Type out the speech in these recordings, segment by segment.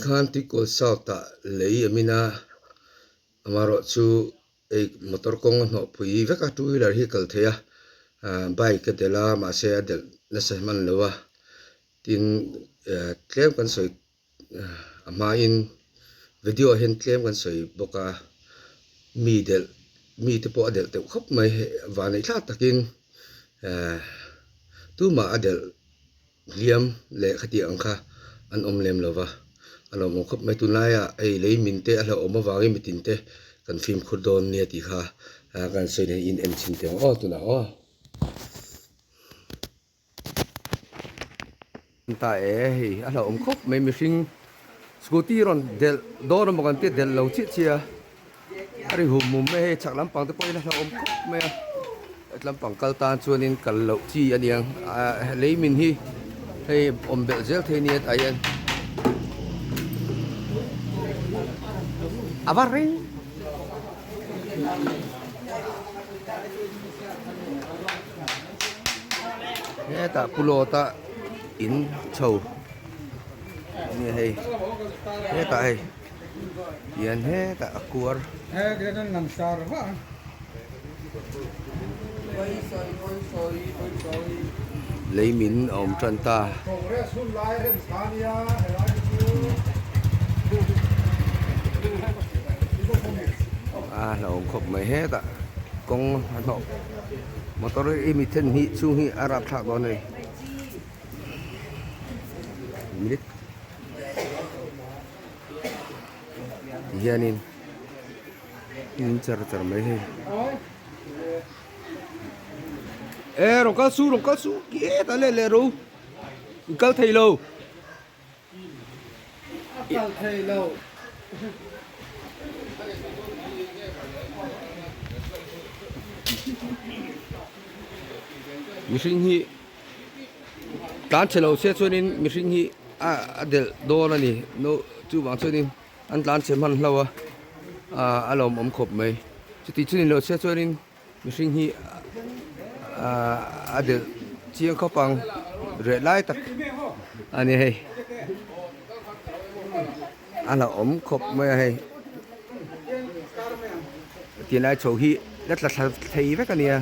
Khan Tuikawl South ah lei a min a, amaherawh chu hei motor kawng a hnawh pui vek a, two wheeler hi a kal thei a, ah bike a delh a mahse a delh nasa hman lo a, tin tlem kan sawi a hmain video ah hian tlem kan sawi bawk a, mi delh mi te pawh a delh teuh khawp mai vanneih thlak takin eh tumah a delh hliam leh khatiang ang kha an awm lem lo va, a lawmawm khawp mai tunlaiah hei lei min te a hlauhawm avangin mitin te kan fimkhur dawn nia tih kha kan sawi nen in en chhin teh ang aw tunah aw. Ta e hei a hlauhawm khawp mai mihring scooty rawn delh dawn emaw kan tia delh lo chiah chiah a a ri hum hum mai a hei chhak lampang te pawhin a hlauhawm khawp mai a het lampang kal tan chuanin kal loh chi a niang ah lei min hi hei awm belh zel thei nia tah hian a va reng. Hetah pulawta in chho nia hei hetah hei hian hetah a kuar. Lei min a awm tan ta. A hlauhawm khawp mai hetah kawng a hnawh. Motor hi mi then hnih chhung hi a rapthlak dawn a ni minute ti hianin in char char mai hei e rawn kal su rawn kal su hetah leh leh ro in kal thei lo. Mihring hi tlan chhe lo se chuanin mihring hi a delh dawn a ni no chuvang chuanin an tlan chhe hman hlauh a a lawmawm khawp mai chuti chu ni lo se chuanin. Mihring hi a delh chiang khawp ang reh lai tak a ni hei a la awm khawp mai a hei tinlai chho hi la tla thla thei vek a nia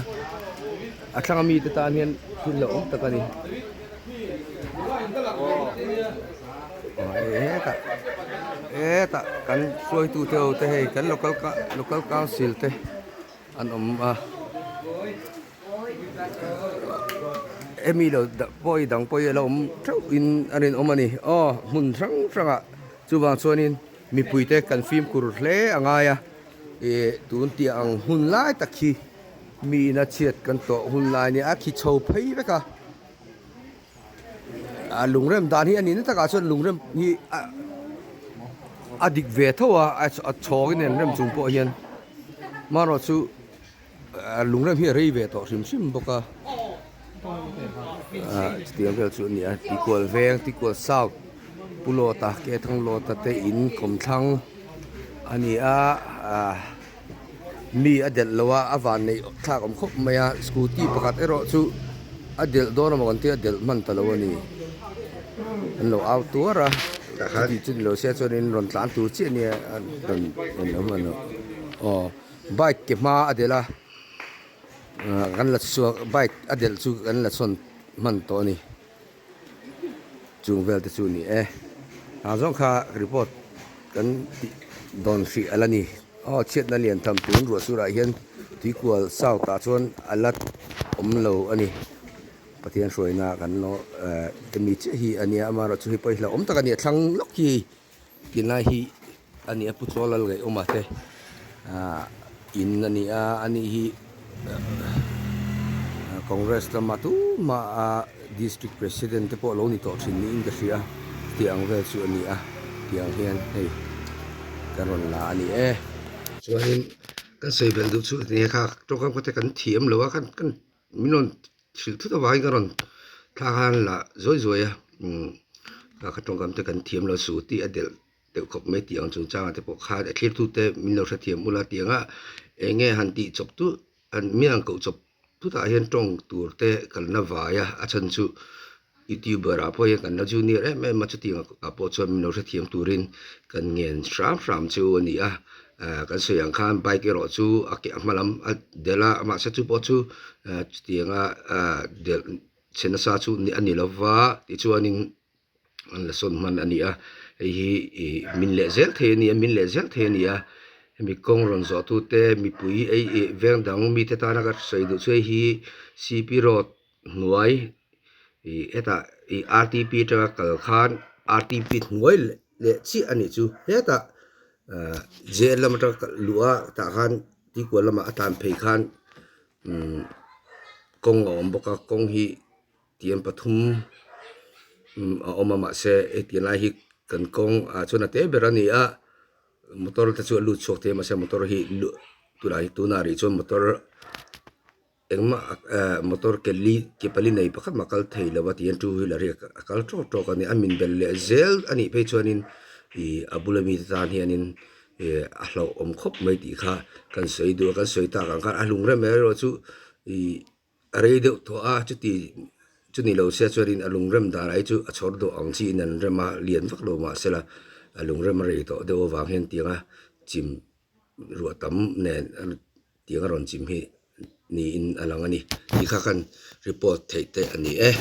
a thlang ami te tan hian thil la awm tak a ni hetah hetah kan hruaitu te ho te hei kan local local council te. An awm a hemi lo pawi dang pawh hi a lo awm theuh in a rinawm a ni aw hmun hrang hrang ah chuvang chuanin mipui te kan fimkhur hle a ngai a ih tun tih ang hun lai tak hi mi ina chhiat kan tawh hun lai nia a khi chho phei vek a a lungrem dan hi a ni na takah chuan lungrem hi a a dik ve tho a a chhawngin an rem chung pawh hian. Hmanraw chu lungrem hi a rei ve tawh hrim hrim bawk a ah chutiang vel chu a ni a tikual veng tikual south pu lawta kethang lawta te in kawmthlang a ni a ah mi a delh lo a a van neih thlak awm khawp mai a scooty pakhat erawh chu a delh dawn emaw kan tia a delh hman ta lo a ni an lo au tuar a chuti chu ni lo se chuanin rawn tlan tur chiah nia rawn rawn awm a ni aw bike ke hma a delh a ah kan la chhuak bike a delh chu kan la chhawn hman tawh a ni chung vel te chu a ni e ah zawng kha report kan tih dawn hrih a la ni aw chhiatna lian tham tun ruah surah hian tuikual south ah chuan a la awm lo a ni. Pathian hruaina kan lo eh emi chiah hi a nia amaherawh chu hei pawh hi hlauhawm tak a ni a thlang lawk hi tinlai hi a ni a pu chawl lal ngaih awm a te ah in a ni a ani hi congress lama tumah a district president te pawh lo ni tawh thin niin ka hria tih ang vel chu a ni a tiang hian hei ka rawn la a ni e. Chuanin kan sawi belh duh chu nia kha tawngkam kha te kan thiam lo a kan kan. Min rawn hrilh thut avangin ka rawn thla khan la zuai zuai a umm ka tawngkam te kan thiam lo su tih a delh deuh khawp mai tih ang chungchangah te pawh khan a thlirtute min lo hrethiam ula tih anga eng nge han tih chawp tu an mi ang koh chawp thutah hian tawng tur te kalna vai a a chhan chu. Youtuber ah pawh hian kan la junior em em a chutiang ah pawh chuan min lo hrethiam turin kan ngen hram hram chu a ni a ah kan sawi ang khan bike erawh chu a ke a hma lam a delh a mahse chu pawh chu ah chutianga ah delh chhe nasa chu a ni lova tichuanin an la sawn hman a ni a hei hi ih min leh zel thei a ni a min leh zel thei a ni a hemi kawng rawn zawh tu te mipui ei ih veng dang mite tana ka sawi duh chu hei hi c p road hnuai ih hetah ih r t p atanga kal khan r t p hnuai leh chiah a nih chu hetah ah jail lam atanga kal luh a tah khan tuikual lamah a tlan phei khan umm kawng a awm bawk a kawng hi. Tiang pathum a awm a mahse hetiang lai hi kan kawng ah chuan a te ber a ni a motor te chu a lut chhuak thei a mahse motor hi luh tunah hi tunah rih chuan motor engmah eh motor ke li ke pali nei pakhat mah a kal thei lo a tihian two wheeler hi a kal tawk tawk a ni a min belh leh zel a nih phei chuanin ih a bula mite tan hianin ih a hlauhawm khawp mai tih kha kan sawi duh a kan sawi tak ang khan a lungrem erawh chu ih. A rei deuh tawh a, chuti chu ni lo se chuanin a lungrem dan ai chu a chhawr dawh ang chiin an rem a, lian vak lo mah sela a lungrem a rei tawh deuh avang hian tianga chim ruah tam nen tianga rawn chim hi niin a lang a ni tih kha khan report theih te a ni e.